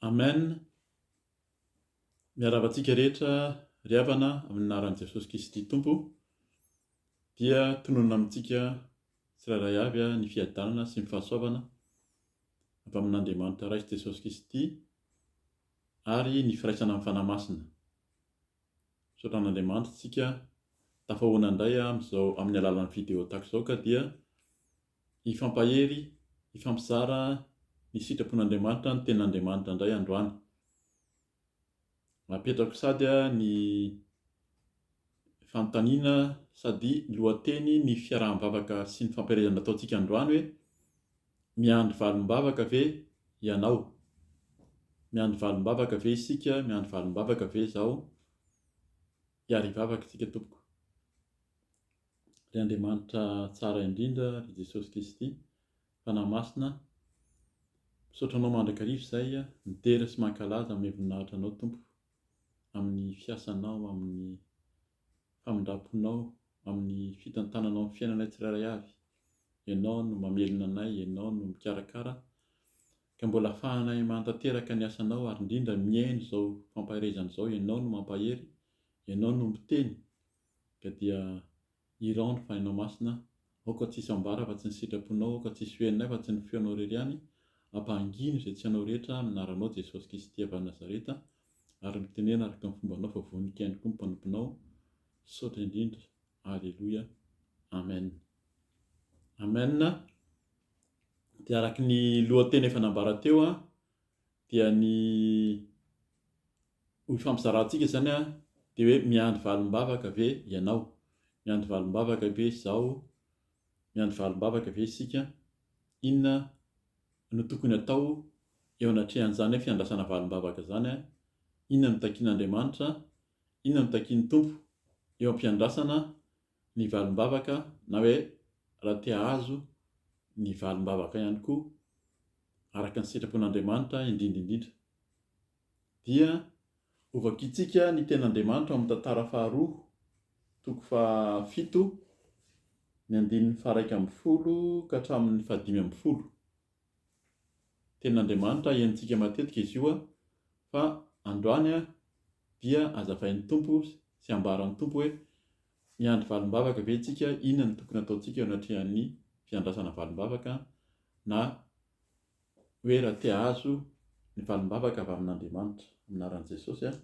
Amen Miarahaba antsika rehetra ry havana amin'ny anaran'i Jesosy Kristy Tompo dia tononina amintsika tsirairay avy ny fiadanana sy ny fahasoavana avy amin'Andriamanitra Ray sy Jesosy Kristy ary ny firaisana amin'ny Fanahy Masina. Misaotra an'Andriamanitra isika tafahoana indray amin'izao amin'ny alalan'ny vidéo tahaka izao ka dia Hifampahery, hifampizara ny sitrapon'Andriamanitra, ny tenin'Andriamanitra indray androany. Apetrako sady ny fanontaniana sady lohateny ny fiaraha-mivavaka sy ny fampaherezana ataontsika androany hoe, miandry valim-bavaka ve ianao? Miandry valim-bavaka ve isika? Miandry valim-bavaka ve izaho? Hiary hivavaka isika tompoko. Ry Andriamanitra tsara indrindra, ry Jesosy Kristy, Fanahy Masina, misaotra Anao mandrakariva izay, midera sy mankalaza amin'ny voninahitra Anao Tompo, amin'ny fiasanao, amin'ny famindram-ponao, amin'ny fitantananao ny fiainanay tsirairay avy. Ianao no mamelona anay, Ianao no mikarakara, ka mbola afahanay manatanteraka ny asanao ary indrindra mihaino izao fampaherezana izao, Ianao no mampahery, Ianao no miteny, Ka dia hirao ny Fanahinao Masina, aoka tsy hisy ambara afa tsy ny sitraponao, aoka tsy hisy ho henonay afa tsy ny feonao irery ihany, ampahangino izay tsy anao rehetra amin'ny anaranao Jesosy Kristy avy any Nazareta, ary mitenena araka ny fombanao fa vonoiko ihany koa ny mpanomponao, misaotra indrindra, Aleloia, Amen. Amen. Dia araka ny lohateny efa nambara teo dia ny ho ifampizarantsika izany an, dia hoe miandry valim-bavaka ve ianao? Miandry valim-bavaka ve izaho? Miandry valim-bavaka ve isika? Inona no tokony atao eo anatrehan'izany hoe fiandrasana valim-bavaka izany an? Inona no takian'Andriamanitra? Inona no takian'ny Tompo eo am-piandrasana ny valim-bavaka na hoe raha te hahazo ny valim-bavaka ihany koa araka ny sitrapon'Andriamanitra indrindra indrindra? Dia hovakintsika ny Tenin'Andriamanitra ao amin'ny Tantara faharoa, toko fahafito, ny andininy faha-11 ka hatramin'ny faha-15. Tenin'Andriamanitra henontsika matetika izy io fa androany dia hazavain'ny Tompo sy ambaran'ny Tompo hoe miandry valim-bavaka ve isika, inona no tokony hataontsika eo anatrehan'ny fiandrasana valim-bavaka na hoe raha te hahazo ny valim-bavaka avy amin'Andriamanitra, amin'ny anaran'i Jesosy aho.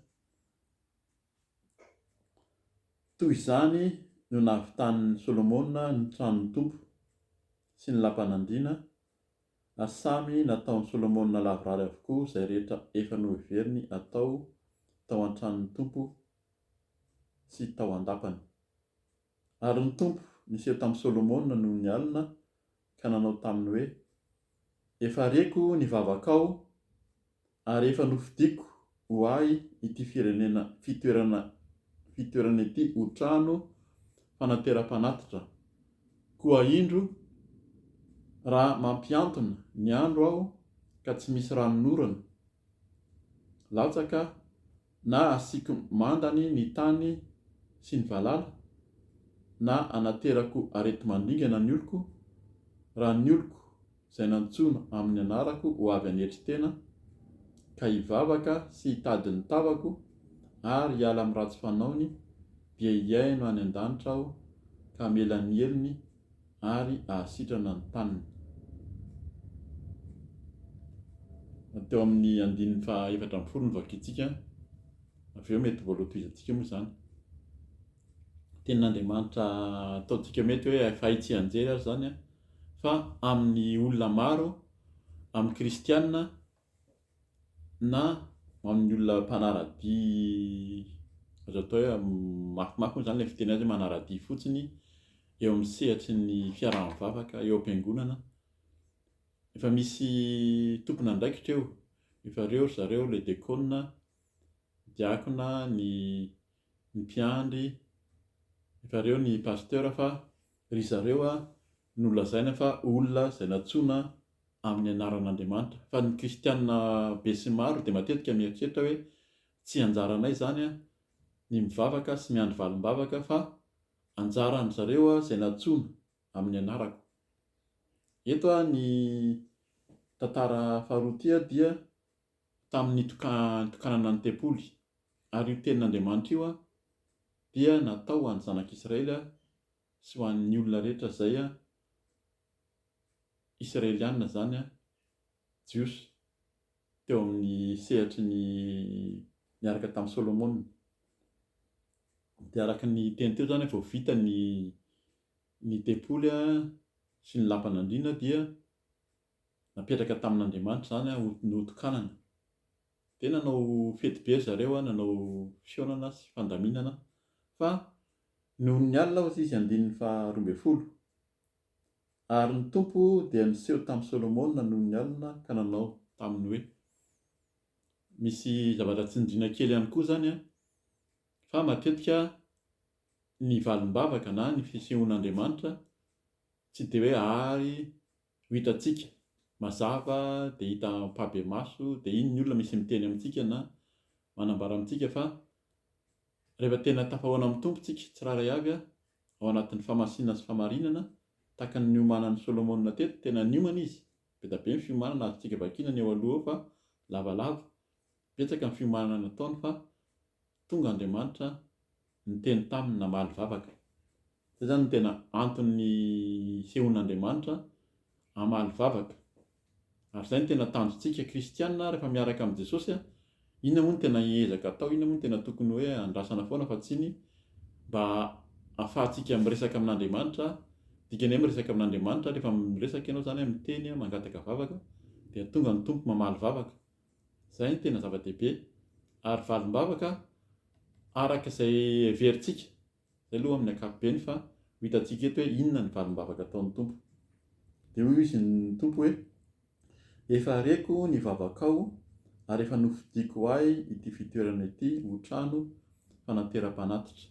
Toy izany no nahavitan'i Solomona ny tranon'ny Tompo sy ny lapan'andriana, ary samy nataon'i Solomona lavorary avokoa izay rehetra efa noheveriny hatao tao an-tranon'ny Tompo sy tao an-dapany. Ary ny Tompo niseho tamin'i Solomona nony alina ka nanao taminy hoe, Efa reko ny vavakao ary efa nofidiko ho ahy ity firenena fitoerana fitoerana ity ho trano fanateram-panatitra. Koa indro, raha mampihantona ny andro aho ka tsy misy ranonorana latsaka na asiako mandany ny tany sy ny valala, na anaterako areti-mandringana ny oloko, raha ny oloko izay nantsoina amin'ny anarako ho avy hanetry tena, ka hivavaka sy hitady ny tavako ary hiala amin'ny ratsy fanaony, dia hihaino any an-danitra Aho ka hamela ny helony ary hahasitrana ny taniny. Teo amin'ny andininy faha 14 no vakintsika, avy eo mety mbola hotohizantsika moa izany. Tenin'Andriamanitra ataontsika mety hoe efa hay tsianjery ary izany fa amin'ny olona maro, amin'ny kristiana na amin'ny olona mpanara-dia azo atao hoe mafimafy moa izany ilay fiteny azy hoe manara-dia fotsiny eo amin'ny sehatry ny fiaraha-mivavaka eo am-piangonana. Efa misy tompon'andraikitra eo, efa reo ry zareo ilay dekona, diakona, ny ny mpiandry, efa reo ny pasteur fa ry zareo no lazaina fa olona izay nantsoina amin'ny anaran'Andriamanitra. Fa ny kristiana be sy maro dia matetika mieritreritra hoe tsy anjaranay izany ny mivavaka sy miandry valim-bavaka fa anjaran-dry zareo izay nantsoina amin'ny anarako. Eto ny tantara faharoa ity dia. tamin'ny nitokanana ny tempoly. Ary io tenin'Andriamanitra io dia natao ho an'ny zanak'Israely sy ho an'ny olona rehetra izay Israelianina izany, Jiosy, teo amin'ny sehatry ny niaraka tamin'i Solomona. Dia araka ny teny teo izany, vao vita ny ny tempoly sy ny lapan'andriana dia napetraka tamin'Andriamanitra izany ho notokanana. Dia nanao fety be ry zareo, nanao fihaonana sy fandaminana fa noho ny alina hozy izy andininy faha 12. Ary ny Tompo dia niseho tamin'i Solomona noho ny alina ka nanao taminy hoe, Misy zavatra tsindriana kely ihany koa izany fa matetika ny valim-bavaka na ny fisehoan'Andriamanitra tsy dia hoe ary ho hitantsika mazava dia hita ampahibemaso dia iny ny olona misy miteny amintsika na manambara amintsika fa rehefa tena tafahoana amin'ny Tompo tsika tsirairay avy ao anatin'ny fahamasinana sy fahamarinana tahaka ny niomanan'i Solomona teto, tena niomana izy, be dia be ny fiomanana azontsika vakiana ny eo aloha eo fa lavalava, betsaka ny fiomanana nataony fa tonga Andriamanitra niteny taminy namaly vavaka. Izay izany no tena anton'ny hisehoan'Andriamanitra hamaly vavaka. Ary izay no tena tanjontsika kristiana rehefa miaraka amin'i Jesosy, inona moa no tena ezaka atao, inona moa no tena tokony hoe andrasana foana fa tsy ny mba ahafahantsika miresaka amin'Andriamanitra, dikany hoe miresaka amin'Andriamanitra, rehefa miresaka ianao izany miteny, mangataka vavaka, dia tonga ny Tompo mamaly vavaka. Izay no tena zava-dehibe. Ary valim-bavaka araka izay heverintsika. Izay aloha amin'ny ankapobeny fa ho hitantsika eto hoe inona ny valim-bavaka ataon'ny Tompo. Dia hoy izy ny Tompo hoe, Efa reko ny vavakao ary efa nofidiko ho ahy ity fitoerana ity ho trano fanateram-panatitra.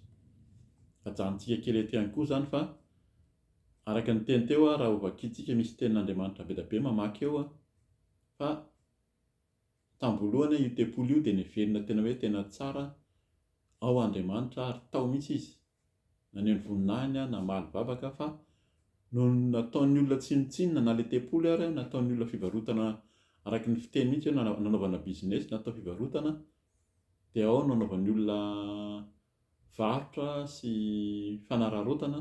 Ajanontsika kely eto ihany koa izany fa araka ny teny teo raha hovakintsika misy tenin'Andriamanitra be dia be mamaky eo fa Tam-boalohany io tempoly io dia neverina tena hoe tena tsara ao Andriamanitra ary tao mihitsy izy naneho ny voninahiny namaly vavaka fa noho ny nataon'ny olona tsinontsinona na ilay tempoly ary nataon'ny olona fivarotana araka ny fiteny mihitsy hoe nanaovana business natao fivarotana dia ao no nanaovan'ny olona varotra sy fanararaotana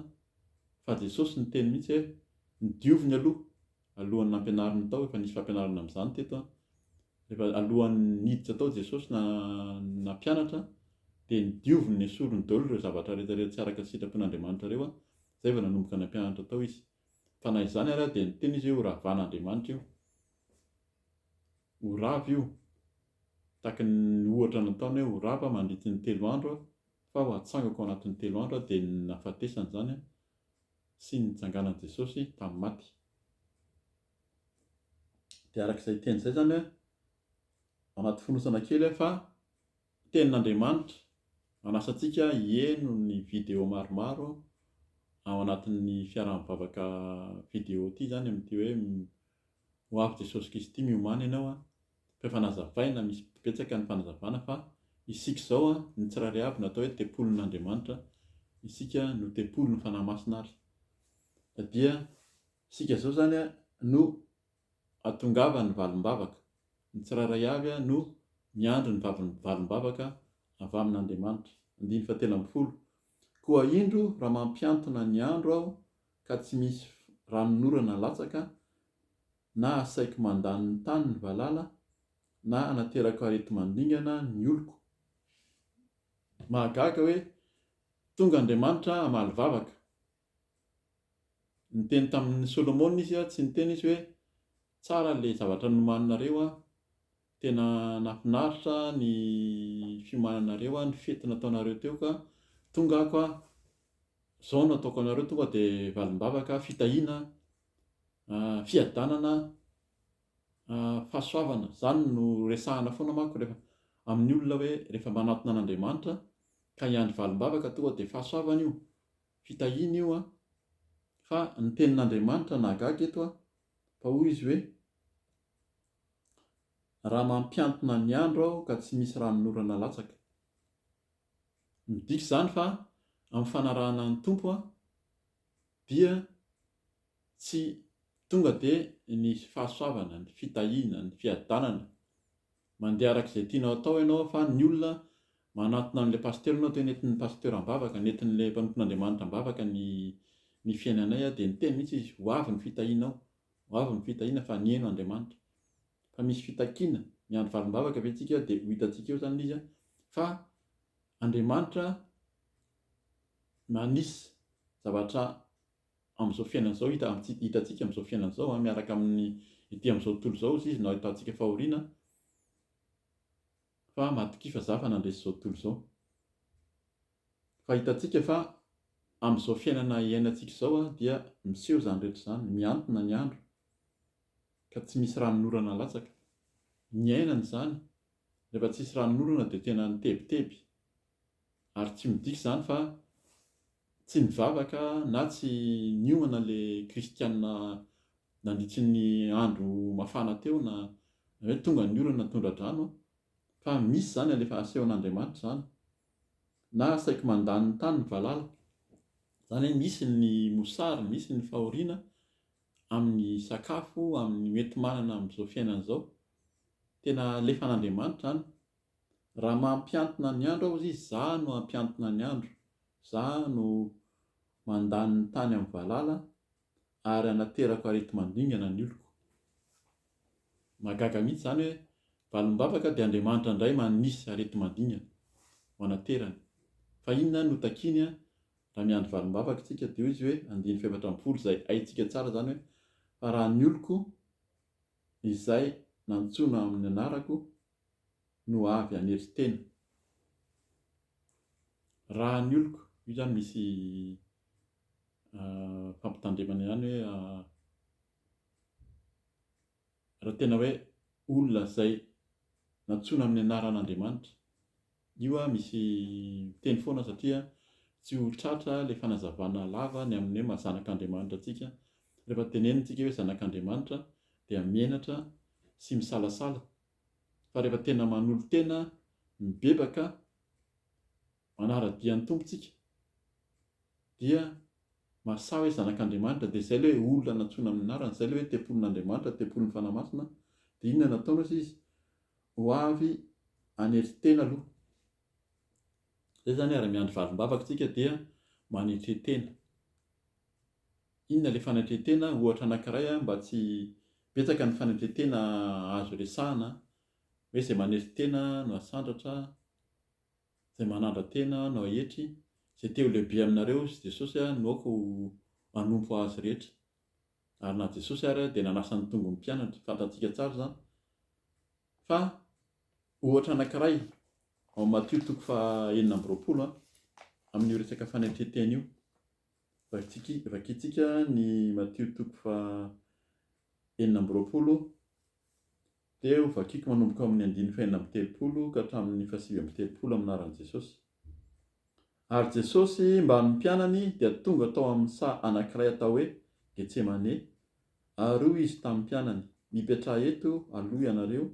fa Jesosy niteny mihitsy hoe ny dioviny aloha Alohan'ny nampianariny tao, efa nisy fampianarana amin'izany teto an, rehefa alohan'ny niditra tao Jesosy na nampianatra dia nodioviny, nesoriny daholo ireo zavatra rehetra rehetra tsy araka ny sitrapon'Andriamanitra ireo an, izay vao nanomboka nampianatra tao Izy. Fa na izany ary dia niteny Izy hoe ho ravan'Andriamanitra io, ho rava io, tahaka ny ohatra nataony hoe ho rava mandritry ny telo andro aho, fa ho atsangako ao anatin'ny telo andro aho, dia ny nahafatesany izany an, sy ny nitsanganan'i Jesosy tamin'ny maty. Dia araka izay teny izay izany an, anaty fonosana kely aho fa tenin'Andriamanitra manasa antsika hieno ny vidéo maromaro ao anatin'ny fiaraha-mivavaka vidéo ity izany amin'ity hoe ho avy Jesosy Kristy miomàna ianao an, fa efa nazavaina, misy betsaka ny fanazavana fa isika izao an, ny tsirairay avy no atao hoe tempolin'Andriamanitra, isika no tempolin'ny Fanahy Masina ary dia isika izao izany an no atongavan'ny valim-bavaka, ny tsirairay avy no miandry ny valim-bavaka avy amin'Andriamanitra. Andininy fahatelo ambin'ny folo, Koa indro raha mampihantona ny andro aho ka tsy misy ranonorana latsaka, na asaiko mandany ny tany ny valala, na anaterako areti-mandringana ny oloko. Mahagaga hoe tonga Andriamanitra hamaly vavaka. Niteny tamin'i Solomona izy, tsy niteny izy hoe tsara ilay zavatra nomaninareo, tena nahafinaritra ny fiomananareo, ny fety nataonareo teo ka tonga aho ka izao no ataoko anareo, tonga dia valim-bavaka, fitahiana, fiadanana, fahasoavana, izany no resahana foana manko rehefa amin'ny olona hoe rehefa manatona an'Andriamanitra ka hiandry valim-bavaka tonga dia fahasoavana io, fitahiana io an, fa ny tenin'Andriamanitra nahagaga eto an, fa hoy izy hoe raha mampiantona ny andro aho ka tsy misy ranonorana latsaka. Midika izany fa amin'ny fanarahana ny Tompo an, dia Tsy tonga dia ny fahasoavana, ny fitahiana, ny fiadanana. Mandeha araka izay tianao atao ianao fa ny olona manantona an'ilay pasitera ianao dia nentin'ny pasitera am-bavaka, nentin'ilay mpanompon'Andriamanitra am-bavaka ny ny fiainanay dia niteny mihitsy izy, ho avy ny fitahianao, ho avy ny fitahiana fa nihaino Andriamanitra. Fa misy fitakiana, miandry valim-bavaka ve tsika dia ho hitantsika eo izany ilay izy fa Andriamanitra manisy zavatra amin'izao fiainana izao, hita hitantsika amin'izao fiainana izao miaraka amin'ny ety amin'izao tontolo izao izy no ahitantsika fahoriana fa matokia fa za fa nandresy izao tontolo izao. Fa hitantsika fa amin'izao fiainana iainantsika izao dia miseho izany rehetra izany, mihantona ny andro ka tsy misy ranonorana latsaka. Niainana izany, rehefa tsisy ranonorana dia tena nitebiteby ary tsy midika izany fa tsy nivavaka na tsy niomana le kristiana nandritry ny andro mafana teo na hoe tonga ny orana tondra-drano fa misy izany alefa asehon'Andriamanitra izany na saiky mandany ny tany ny valala izany hoe misy ny mosary misy ny fahoriana amin'ny sakafo amin'ny mety manana amin'izao fiainana izao tena alefan'Andriamanitra izany Raha mampiantona ny andro aho hozy izy, za no hampiantona ny andro, za no mandany ny tany amin'ny valala ary hanaterako areti-mandringana ny oloko. Mahagaga mihitsy izany hoe valim-bavaka dia Andriamanitra indray manisy areti-mandringana ho anaterany. Fa inona no takiany raha miandry valim-bavaka isika? Dia hoy izy hoe, andininy faha-44 izay haintsika tsara izany hoe, fa raha ny oloko izay nantsoina amin'ny anarako no avy hanetry tena. Raha ny oloko, io izany misy fampitandremana ihany hoe raha tena hoe olona izay nantsoina amin'ny anaran'Andriamanitra, io misy miteny foana satria tsy ho tratra ilay fanazavana lava ny amin'ny hoe maha zanak'Andriamanitra antsika. Rehefa tenenintsika hoe zanak'Andriamanitra dia menatra sy misalasala fa rehefa tena manolo-tena, mibebaka, manara-dia ny Tompo tsika dia mahasahy hoe zanak'Andriamanitra dia izay ilay hoe olona nantsoina amin'ny anarany, izay ilay hoe tempolin'Andriamanitra, tempolin'ny Fanahy Masina, dia inona no ataony hozy izy? Ho avy hanetry tena aloha. Izay izany ary miandry valim-bavaka tsika dia manetre tena. Inona ilay fanetren-tena? Ohatra anankiray mba tsy betsaka ny fanetren-tena azo resahana hoe izay manetry tena no asandratra, izay manandra-tena no aetry, izay te ho lehibe aminareo hozy Jesosy no aoka ho hanompo azy rehetra. Ary na Jesosy ary dia nanasa ny tongony mpianatra, fantatsika tsara izany. Fa ohatra anankiray ao Matio toko faha 26 amin'io resaka fanetren-tena io. Vakintsika ny Matio toko faha 26, dia ho vakiko manomboka ao amin'ny andininy faha 36 ka hatramin'ny faha 39 amin'ny anaran'i Jesosy. Ary Jesosy mbamin'ny mpianany dia tonga tao amin'ny saha anankiray atao hoe Getsemane, ary hoy Izy tamin'ny mpianany, Mipetraha eto aloha ianareo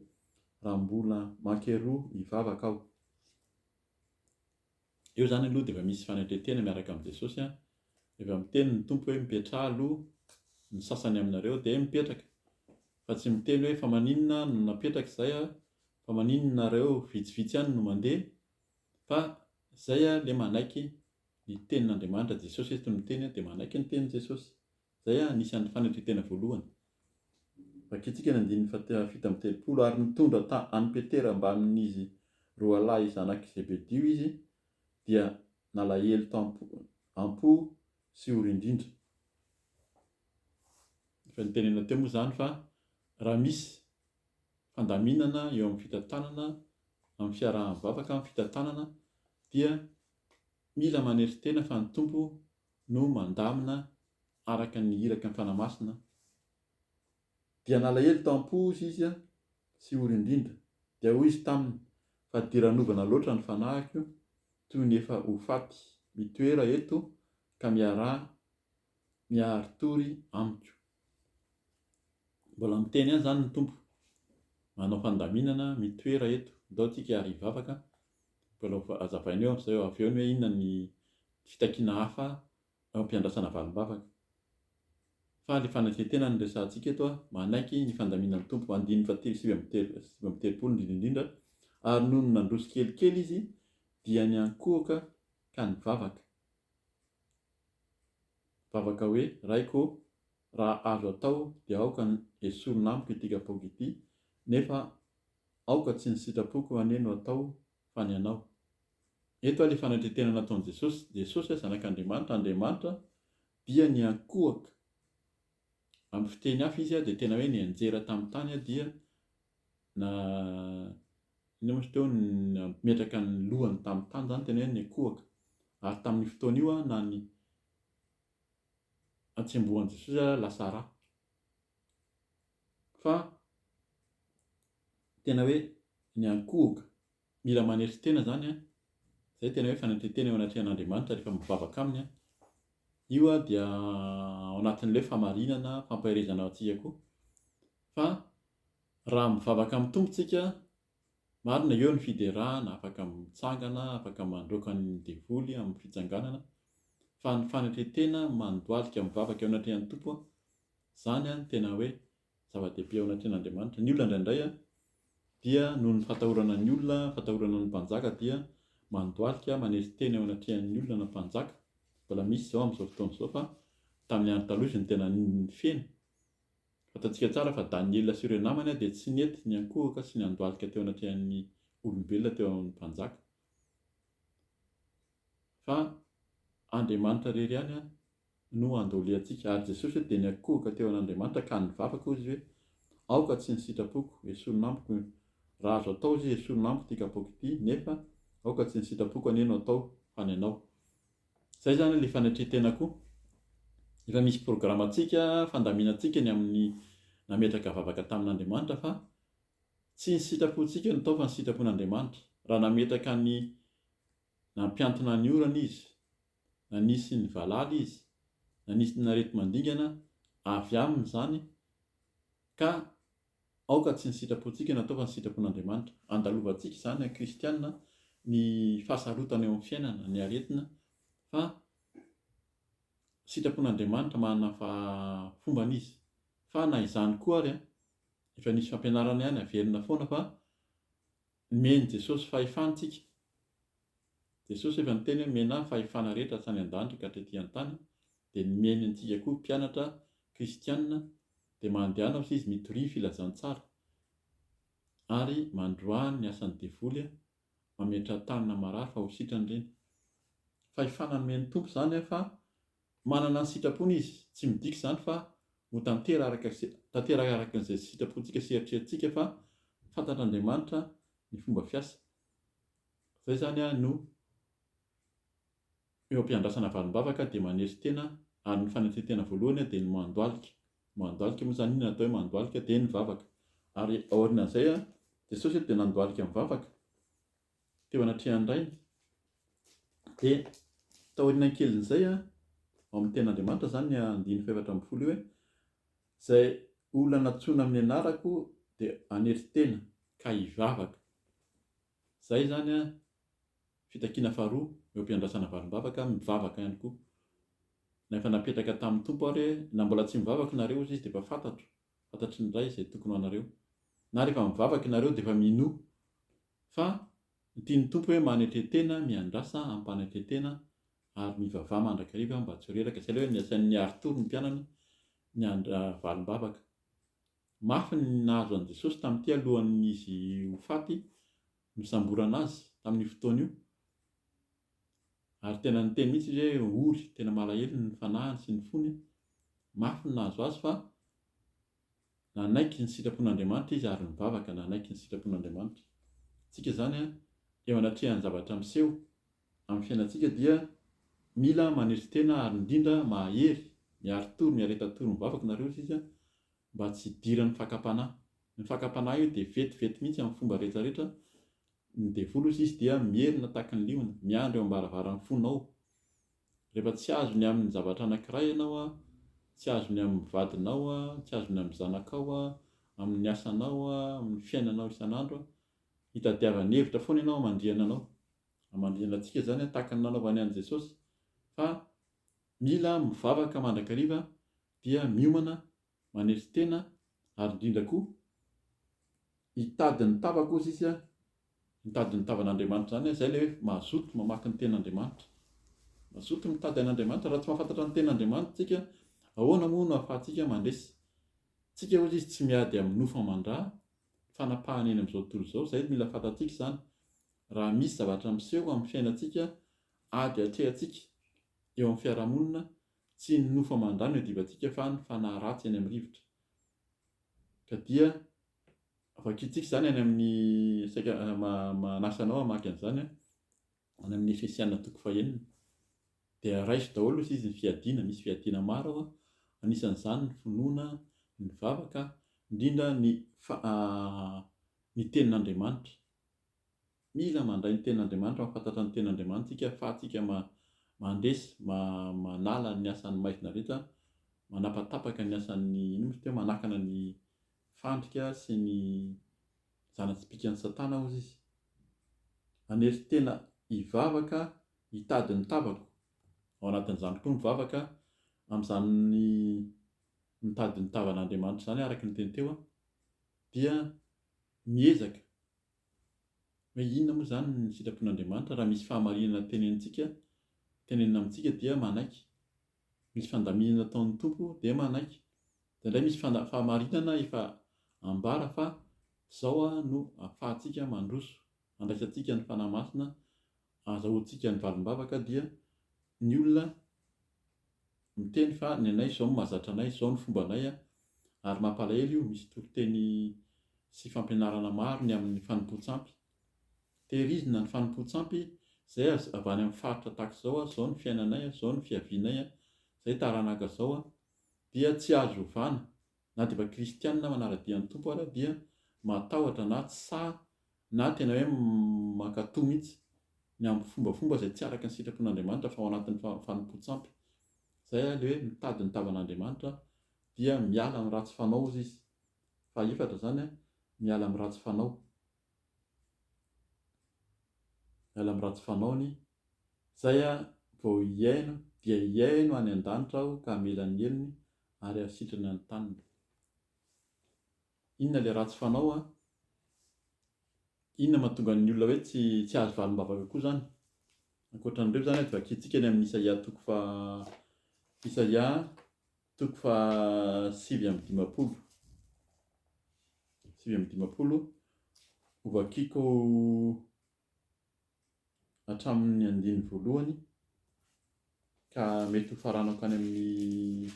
raha mbola mankeroa hivavaka Aho. Eo izany aloha dia efa misy fanetren-tena miaraka amin'i Jesosy an! Rehefa miteny ny Tompo hoe mipetraha aloha ny sasany aminareo dia mipetraka fa tsy miteny hoe fa maninona no napetraka izay an, fa maninona nareo vitsivitsy ihany no mandeha fa izay an le manaiky ny tenin'Andriamanitra, Jesosy eto no miteny dia manaiky ny tenin'i Jesosy. Izay anisan'ny fanetren-tena voalohany. Vakintsika ny andininy faha 37, Ary nitondra ta an'i Petera mbamin'izy roalahy zanak'i Zebedio izy, dia nalahelo tam-po am-po sy ory indrindra. Efa nitenenina teo moa izany fa raha misy fandaminana eo amin'ny fitantanana, amin'ny fiaraha-mivavaka amin'ny fitantanana dia mila manetry tena fa ny Tompo no mandamina araka ny iraka ny Fanahy Masina, dia nalahelo tao am-po izy sy ory indrindra, dia hoy izy taminy, Fadiranovana loatra ny fanahiko, toy ny efa ho faty, mitoera eto ka miaraha miari-tory amiko. Mbola miteny ihany izany ny Tompo, manao fandaminana, mitoera eto, ndao tsika ary hivavaka, mbola ho hazavaina eo amin'izay avy eo ny hoe inona ny fitakiana hafa eo am-piandrasana valim-bavaka. Fa ilay fanetren-tena no resahantsika eto, manaiky ny fandaminan'ny Tompo, andininy fahatelo 39 indrindra indrindra, ary nony nandroso kelikely izy dia niankohoka ka nivavaka. Vavaka hoe, Raiko ô, raha azo atao dia aoka esorina amiko ity kapoaka ity, nefa aoka tsy ny sitrapoko anie no atao fa ny anao. Eto ilay fanetren-tena nataon'i Jesosy, Jesosy Zanak'Andriamanitra, Andriamanitra dia niankohoka. Amin'ny fiteny hafa izy dia tena hoe nianjera tamin'ny tany dia na inona moa izy teo nametraka ny lohany tamin'ny tany izany tena hoe niankohoka. Ary tamin'io fotoana io na ny hatsembohan'i Jesosy ara lasa ra. Fa tena hoe niankohoka. Mila manetry tena izany an. Izay tena hoe fanetren-tena eo anatrehan'Andriamanitra rehefa mivavaka aminy an. Io dia ao anatin'ilay hoe famarinana, fampaherezana antsika koa. Fa raha mivavaka amin'ny Tompo tsika, marina eo ny fiderana, afaka mitsangana, afaka mandroaka ny devoly amin'ny fitsanganana, fa ny fanetren-tena mandohalika mivavaka eo anatrehan'ny Tompo, izany no tena hoe zava-dehibe eo anatrehan'Andriamanitra. Ny olona indraindray dia noho ny fatahorana ny olona, fatahorana ny mpanjaka dia mandohalika, manetry tena eo anatrehan'ny olona na mpanjaka. Mbola misy izao amin'izao fotoana izao fa tamin'ny andro taloha izy no tena feno. Fantatsika tsara fa Daniela sy ireo namany dia tsy nety niankohoka sy niandohalika teo anatrehan'ny olombelona teo amin'ny mpanjaka. Fa Andriamanitra irery ihany no andohalehantsika. Ary Jesosy dia niankohoka teo an'Andriamanitra ka nivavaka hozy hoe, Aoka tsy ny sitrapoko, esorina amiko, raha azo atao hozy izy, esorina amiko ity kapoaka ity, nefa aoka tsy ny sitrapoko anie no atao fa ny anao. Izay izany ilay fanetren-tena koa. Efa misy programantsika, fandaminantsika ny amin'ny nametraka vavaka tamin'Andriamanitra fa tsy ny sitrapontsika no atao fa ny sitrapon'Andriamanitra. Raha nametraka ny nampiantona ny orana izy, nanisy ny valala izy, nanisy ny areti-mandingana avy aminy izany ka aoka tsy ny sitrapontsika no atao fa ny sitrapon'Andriamanitra. Andalovantsika izany an kristiana ny fahasarotana eo amin'ny fiainana, ny aretina fa sitrapon'Andriamanitra manana fombany izy. Fa na izany koa ary an, efa nisy fampianarana ihany averina foana fa nomen'i Jesosy fahefana tsika. Jesosy efa niteny hoe mena fahefana rehetra hatrany an-danitra ka hatrety an-tany, dia nomeny antsika koa mpianatra kristiana, dia mandehana hozy izy mitoria filazantsara, ary mandroaha ny asan'ny devoly, mametraha-tanana marary fa ho sitrana ireny. Fahefana nomen'ny Tompo izany fa manana ny sitrapony izy, tsy midika izany fa ho tanteraka tanteraka araka izay sitrapontsika sy eritreritsika fa fantatr'Andriamanitra ny fomba fiasa. Zay zany aho no eo am-piandrasana valim-bavaka dia manetry tena ary ny fanetren-tena voalohany dia ny mandohalika. Mandohalika moa zany inona atao hoe mandohalika dia ny vavaka. Ary aorianan'izay Jesosy eto dia nandohalika mivavaka teo anatrehan'ny Rainy. Dia taorian'ny kelin'izay ao amin'ny tenin'Andriamanitra zany ny andininy faha-14 io hoe izay olona nantsoina amin'ny anarako dia hanetry tena ka hivavaka. Zay izany an, fitakiana faharoa eo am-piandrasana valim-bavaka, mivavaka ihany koa. Na efa napetraka tamin'ny Tompo ary hoe na mbola tsy mivavaka nareo hozy izy dia efa fantatro, fantatry ny Ray izay tokony ho anareo. Na rehefa mivavaka ianareo dia efa minoa fa ny tian'ny Tompo hoe manetre-tena, miandrasa am-panetre-tena ary mivavaha mandrakariva mba tsy ho reraka. Izay ilay hoe nasainy niari-tory ny mpianany niandra valim-bavaka. Mafy ny nahazo an'i Jesosy tamin'ity alohan'izy ho faty nosamborana azy tamin'io fotoana io. Ary tena niteny mihitsy izy hoe ory, tena malahelo ny fanahiny sy ny fony. Mafy ny nahazo azy fa nanaiky ny sitrapon'Andriamanitra izy ary nivavaka nanaiky ny sitrapon'Andriamanitra. Tsika izany eo anatrehan'ny zavatra miseho amin'ny fiainantsika dia mila manetry tena ary indrindra mahery, miari-tory, miareta-tory mivavaka nareo hozy izy mba tsy hidiran'ny fakam-panahy. Ny fakam-panahy io dia vetivety mihitsy amin'ny fomba rehetra rehetra, ny devoly hozy izy dia mierina tahaky ny liona, miandry eo am-baravaran'ny fonao. Rehefa tsy azony amin'ny zavatra anankiray ianao, tsy azony amin'ny vadinao, tsy azony amin'ny zanakao, amin'ny asanao, amin'ny fiainanao isan'andro, hitadiavany hevitra foana ianao hamandrihana anao. Hamandrihana antsika izany tahaka ny nanaovany an'i Jesosy. Fa mila mivavaka mandrakariva. Dia miomana, manetry tena ary indrindra koa hitady ny tavako hozy izy, mitady ny tavan'Andriamanitra izany, izay ilay hoe mazoto mamaky ny tenin'Andriamanitra. Mazoto mitady an'Andriamanitra, raha tsy mahafantatra ny tenin'Andriamanitra isika, ahoana moa no ahafahantsika mandresy? Tsika hozy izy tsy miady amin'ny nofo aman-dra, fanapahana eny amin'izao tontolo izao, izay mila fantatsika izany. Raha misy zavatra miseho amin'ny fiainantsika, ady atrehantsika eo amin'ny fiarahamonina, tsy ny nofo aman-dra no iadivantsika fa ny fanahy ratsy eny amin'ny rivotra. Ka dia vakintsika izany any amin'ny, saika manasa anao hamaky an'izany aho, any amin'ny Efesiana toko fahenina. Dia raiso daholo hozy izy ny fiadiana, misy fiadiana maro ao, anisan'izany ny finoana, ny vavaka, indrindra ny ny tenin'Andriamanitra. Mila mandray ny tenin'Andriamanitra, mahafantatra ny tenin'Andriamanitra isika ahafahantsika mandresy, manala ny asan'ny maizina rehetra, manapatapaka ny asan'ny, inona moa izy teo, manakana ny fandrika sy ny zana-tsipìkan'i Satana hozy izy. Hanery tena hivavaka hitady ny tavako. Ao anatin'izany koa ny vavaka amin'izany mitady ny tavan'Andriamanitra izany araka ny teny teo dia miezaka hoe inona moa izany ny sitrapon'Andriamanitra raha misy fahamarinana tenenintsika tenenina amintsika dia manaiky. Misy fandaminana ataon'ny Tompo dia manaiky. Indraindray misy fahamarinana efa ambara fa zao no afahantsika mandroso, andraisantsika ny Fanahy Masina, azahoantsika ny valim-bavaka dia ny olona miteny fa ny anay izao no mahazatra anay, izao no fombanay ary mampalahelo io, misy toriteny sy fampianarana maro ny amin'ny fanompoan-tsampy. Tehirizina ny fanompoan-tsampy izay avy any amin'ny faritra tahaka izao, izao ny fiainanay, izao ny fiavianay, izay taranaka izao dia tsy azo ovana na dia efa kristianina manara-dia ny Tompo ara dia matahotra na tsy sahy na tena hoe mankatò mihitsy ny amin'ny fombafomba izay tsy araka ny sitrapon'Andriamanitra fa ao anatin'ny fanompoan-tsampy. Izay ilay hoe mitady ny tavan'Andriamanitra dia miala amin'ny ratsy fanao hozy izy. Fahaefatra izany, miala amin'ny ratsy fanao. Miala amin'ny ratsy fanaony. Izay vao hihaino dia hihaino any an-danitra aho ka hamela ny helony ary hahasitrana ny taniny. Inona ilay ratsy fanao an? Inona mahatonga ny olona hoe tsy tsy azo valim-bavaka koa izany? Ankoatra an'ireo izany dia vakintsika ny amin'ny Isaia toko faha Isaia toko faha 59. 59 hovakiko hatramin'ny andininy voalohany ka mety ho faranako any amin'ny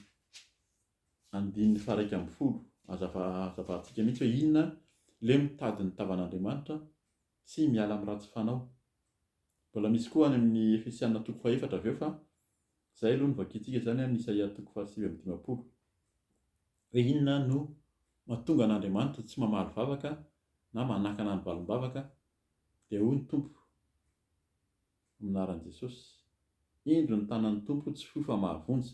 andininy faha-11. Hazava hazavantsika mihitsy hoe inona ilay mitady ny tavan'Andriamanitra sy miala amin'ny ratsy fanao. Mbola misy koa any amin'ny Efesiana toko fahefatra avy eo fa izay aloha no vakintsika izany any Isaia toko faha-59. Hoe inona no mahatonga an'Andriamanitra tsy mamaly vavaka na manakana ny valim-bavaka dia hoy ny Tompo amin'ny anaran'i Jesosy, Indro ny tanan'ny Tompo tsy fohy fa mahavonjy,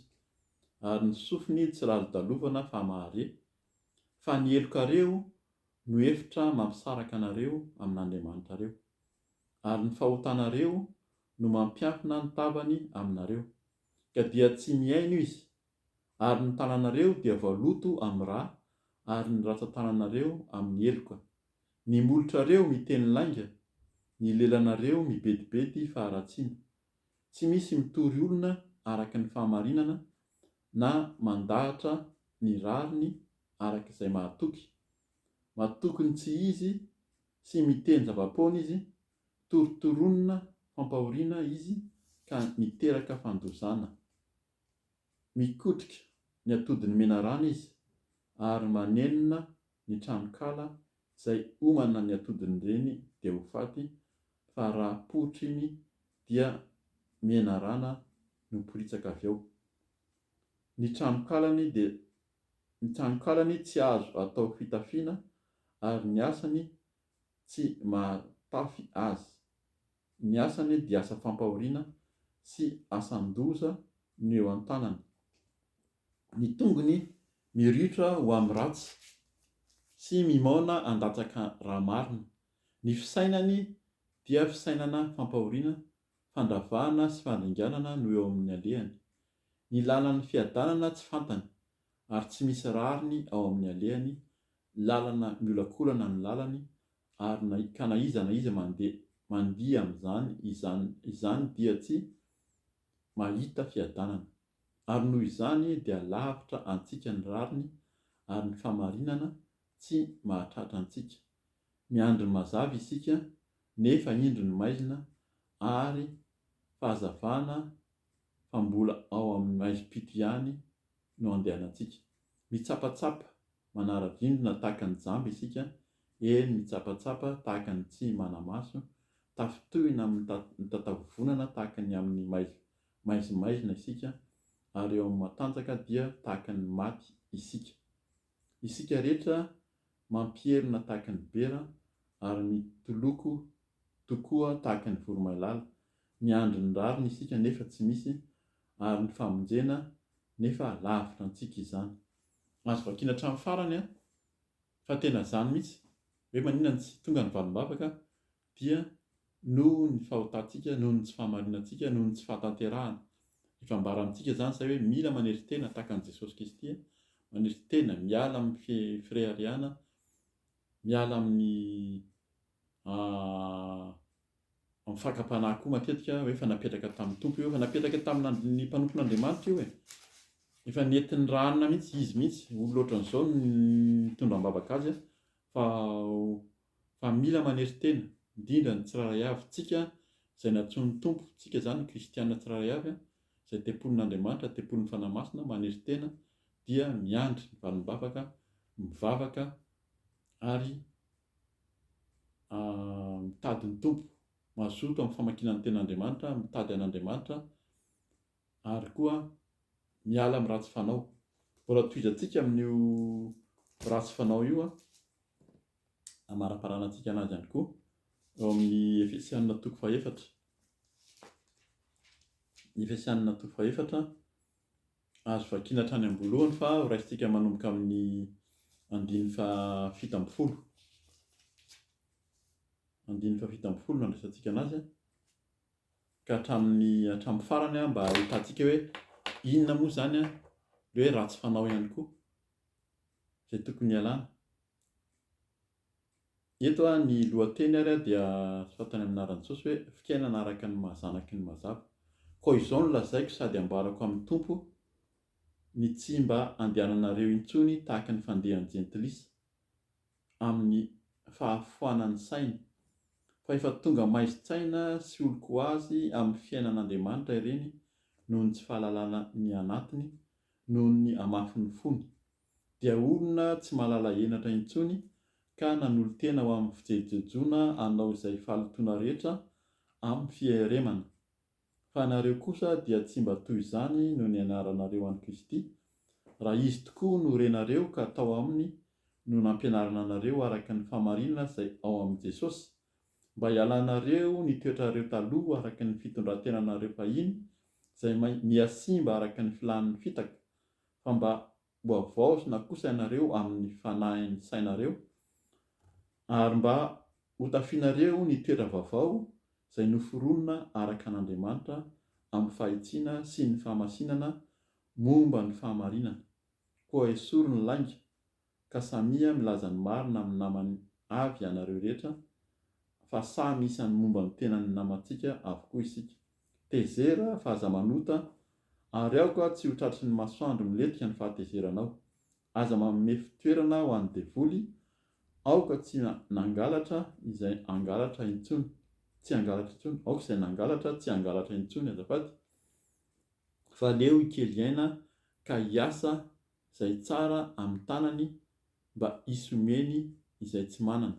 ary ny sofiny tsy lalodalovana fa mahare, fa ny helokareo no efitra mampisaraka anareo amin'Andriamanitrareo, ary ny fahotanareo no mampiankina ny tavany aminareo, ka dia tsy mihaino Izy, ary ny tananareo dia voaloto amin'ny ra, ary ny ratsan-tananareo amin'ny heloka. Ny molotrareo miteny lainga, ny lelanareo mibedibedy faharatsiana. Tsy misy mitory olona araka ny fahamarinana na mandahatra ny rariny araka izay mahatoky. Matoky ny tsy izy sy miteny zava-poana izy, torotoronina fampahoriana izy ka miteraka fandozana. Mikotrika ny atodin'ny menarana izy ary manenina ny tranonkala izay homana ny atodin'ireny dia ho faty fa raha poritra iny dia menarana no miporitsaka avy ao. Ny tranonkalany dia ny tranonkalany tsy azo atao fitafiana ary ny asany tsy mahatafy azy. Ny asany dia asa fampahoriana sy asan-doza no eo an-tanany. Ny tongony miriotra ho amin'ny ratsy sy mimaona handatsaka raha marina. Ny fisainany dia fisainana fampahoriana, fandravahana sy fandringanana no eo amin'ny alehany. Ny lalan'ny fiadanana tsy fantany. ary tsy misy rariny ao amin'ny alehany, lalana miolakolana ny lalany, ary na ka na iza na iza mandeha mandia amin'izany izany izany dia tsy mahita fiadanana. Ary noho izany dia lavitra antsika ny rariny ary ny fahamarinana tsy mahatratra antsika. Miandry ny mazava isika, nefa indro ny maizina, ary fahazavana fa mbola ao amin'ny maizim-pito ihany no andehanantsika. Mitsapatsapa manara-drindrina tahaka ny jamba isika, eny, mitsapatsapa tahaka ny tsy mana-maso, tafintohina amin'ny mitataovovonana tahaka ny amin'ny maizimaizina isika, ary eo amin'ny matanjaka dia tahaka ny maty isika. Isika rehetra mampierona tahaka ny bera ary mitoloko tokoa tahaka ny voromailala. Miandry ny rariny isika nefa tsy misy, ary ny famonjena nefa lavitra antsika izany. Azo vakiana hatramin'ny farany an! Fa tena zany mihitsy, hoe maninona no tsy tonga ny valim-bavaka dia noho ny fahotantsika, noho ny tsy fahamarinantsika, noho ny tsy fahatanterahana. Efa ambara amintsika izany izay hoe mila manery tena tahaka an'i Jesosy Kristy, manery tena, miala amin'ny fireharehana, miala amin'ny amin'ny fakam-panahy koa matetika hoe efa napetraka tamin'ny Tompo io, efa napetraka tamin'ny mpanompon'Andriamanitra io e. Efa nentin'ny ranona mihitsy, izy mihitsy, olona ohatran'izao no nitondra am-bavaka azy fa fa mila manery tena, indrindra ny tsirairay avy, tsika izay nantsoin'ny Tompo, tsika izany kristiana tsirairay avy izay tempolin'Andriamanitra, tempolin'ny Fanahy Masina, manery tena dia miandry ny valim-bavaka, mivavaka ary mitady ny Tompo, mazoto amin'ny famakiana ny Tenin'Andriamanitra, mitady an'Andriamanitra ary koa miala amin'ny ratsy fanao. Mbola tohizantsika amin'io ratsy fanao io amaraparanantsika anazy ihany koa eo amin'ny Efesianina toko fahefatra. Efesianina toko fahefatra Azo vakiana hatrany am-boalohany fa ho raisintsika manomboka amin'ny andininy faha-17. Andininy faha-17 no andraisantsika anazy ka hatramin'ny hatramin'ny farany mba hahitantsika hoe inona moa izany ilay hoe ratsy fanao ihany koa izay tokony hialana. Eto ny lohateny ary dia soratany amin'ny anaran'i Jesosy hoe fiainana araka ny maha zanaky ny mazava. Koa izao no lazaiko sady ambarako amin'ny Tompo, ny tsy mba andehananareo intsony tahaka ny fandehan'ny jentilisa, amin'ny fahafoanan'ny sainy, fa efa tonga maizin-tsaina sy olon-ko azy amin'ny fiainan'Andriamanitra ireny noho ny tsy fahalalana ny anatiny, noho ny hamafin'ny fony. dia olona tsy mahalala henatra intsony ka nanolo-tena ho amin'ny fijejojejoana hanao izay fahalotoana rehetra amin'ny fieremana. Fa ianareo kosa dia tsy mba toy izany no nianaranareo an'i Kristy, raha Izy tokoa no renareo ka tao Aminy no nampianarana anareo araka ny fahamarinana izay ao amin'i Jesosy, mba hialanareo ny toetrareo taloha araka ny fitondran-tenanareo fahiny izay mihasimba araka ny filàn'ny fitaka, fa mba ho havaozina kosa ianareo amin'ny fanahin'ny sainareo, ary mba hotafianareo ny toetra vaovao izay noforonina araka an'Andriamanitra amin'ny fahitsiana sy ny fahamasinana momba ny fahamarinana. Koa esory ny lainga, ka samia milaza ny marina amin'ny namany avy ianareo rehetra, fa samy isan'ny momba ny tenan'ny namantsika avokoa isika. Tezera fa aza manota, ary aoka tsy ho tratry ny masoandro milentika ny fahatezeranao. Aza manome fitoerana ho an'ny devoly, aoka tsy nangalatra izay hangalatra intsony, tsy hangalatra intsony, aoka izay nangalatra tsy hangalatra intsony azafady, fa aleo hikely aina ka hiasa izay tsara amin'ny tanany mba hisy omeny izay tsy manana.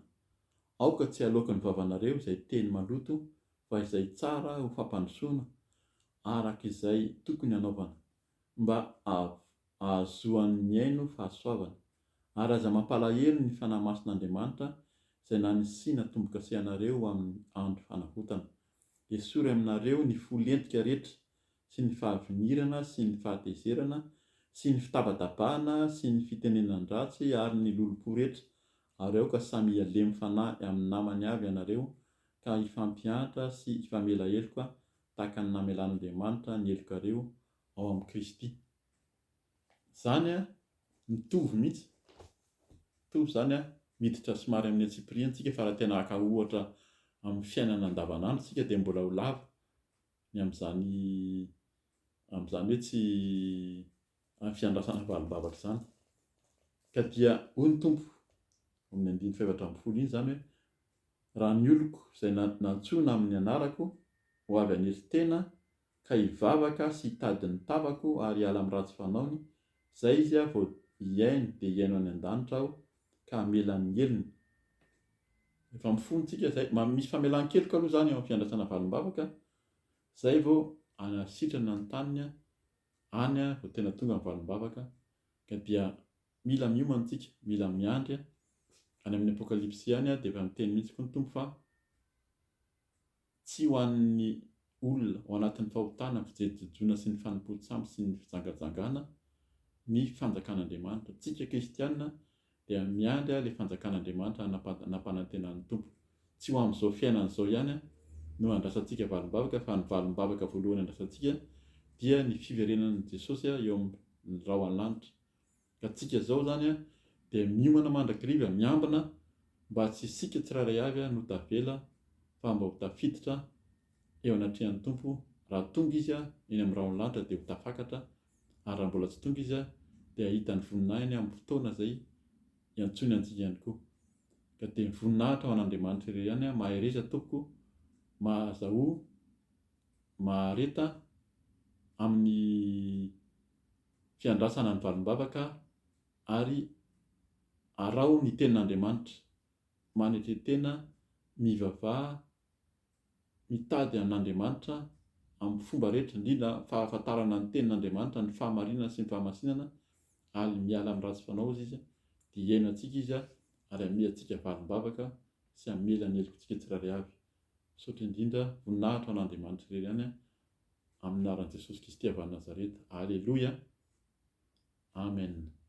Aoka tsy haloaky ny vavanareo izay teny maloto fa izay tsara ho fampandrosoana araka izay tokony hanaovana, mba hahazoan'ny mihaino fahasoavana. Ary aza mampalahelo ny Fanahy Masin'Andriamanitra izay nanisiana tombo-kase anareo ho amin'ny andro fanavotana. Esory aminareo ny fo lentika rehetra sy ny fahavinirana sy ny fahatezerana sy ny fitabatabahana sy ny fitenenan-dratsy ary ny lolompo rehetra, ary aoka samy hihalemy fanahy amin'ny namany avy ianareo ka hifampiantra sy hifamela heloka tahaka ny namelan'Andriamanitra ny helokareo ao amin'i Kristy. Izany. Mitovy mihitsy. Mitovy izany an, miditra somary amin'ny antsipiriany tsika fa raha tena haka ohatra amin'ny fiainana andavanandro tsika dia mbola ho lava ny amin'izany amin'izany hoe tsy amin'ny fiandrasana valim-bavaka izany. Ka dia hoy ny Tompo ao amin'ny andininy faha-14 iny izany hoe, Raha ny oloko izay nantsoina amin'ny anarako ho avy hanery tena ka hivavaka sy hitady ny tavako ary hiala amin'ny ratsy fanaony, izay izy vao hihaino dia hihaino any an-danitra aho ka hamela ny helony. Rehefa mifona isika izay, misy famelan-keloka aloha izany eo amin'ny fiandrasana valim-bavaka, izay vao hanasitrana ny taniny any vao tena tonga ny valim-bavaka, ka dia mila miomana isika, mila miandry, any amin'ny Apokalypsy any dia efa miteny mihitsy koa ny Tompo fa Tsy ho an'ny olona ao anatin'ny fahotana, fijejojoana sy ny fanompoan-tsampy sy ny fijangajangana ny fanjakan'Andriamanitra. Tsika kristiana dia miandry ilay fanjakan'Andriamanitra nampanantenan'ny Tompo. Tsy ho amin'izao fiainana izao ihany no andrasantsika valim-bavaka fa ny valim-bavaka voalohany andrasantsika dia ny fiverenan'i Jesosy eo amin'ny rahona lanitra. Ka tsika zao zany dia miomana mandrakariva miambina mba tsy isika tsirairay avy no tavela fa mba ho tafiditra eo anatrehan'ny Tompo, raha tonga Izy eny amin'ny rahon'ny lanitra dia ho tafakatra ary raha mbola tsy tonga Izy dia hahita ny voninahiny amin'ny fotoana izay iantsoiny antsika ihany koa. Ka dia ny voninahitra ho an'Andriamanitra irery ihany, mahereza tompoko, mahazahoa, mahareta amin'ny fiandrasana ny valim-bavaka ary araho ny tenin'Andriamanitra, manetre tena, mivavaha, mitady an'Andriamanitra amin'ny fomba rehetra, indrindra fahafantarana ny tenin'Andriamanitra, ny fahamarinana sy ny fahamasinana, ary miala amin'ny ratsy fanao hozy izy, dia hihaino antsika izy ary hamehy antsika valim-bavaka sy hamela ny helokontsika tsirairay avy. Misaotra indrindra, voninahitra ho an'Andriamanitra irery ihany. Amin'ny anaran'i Jesosy Kristy avy any Nazareta. Aleloia. Amen.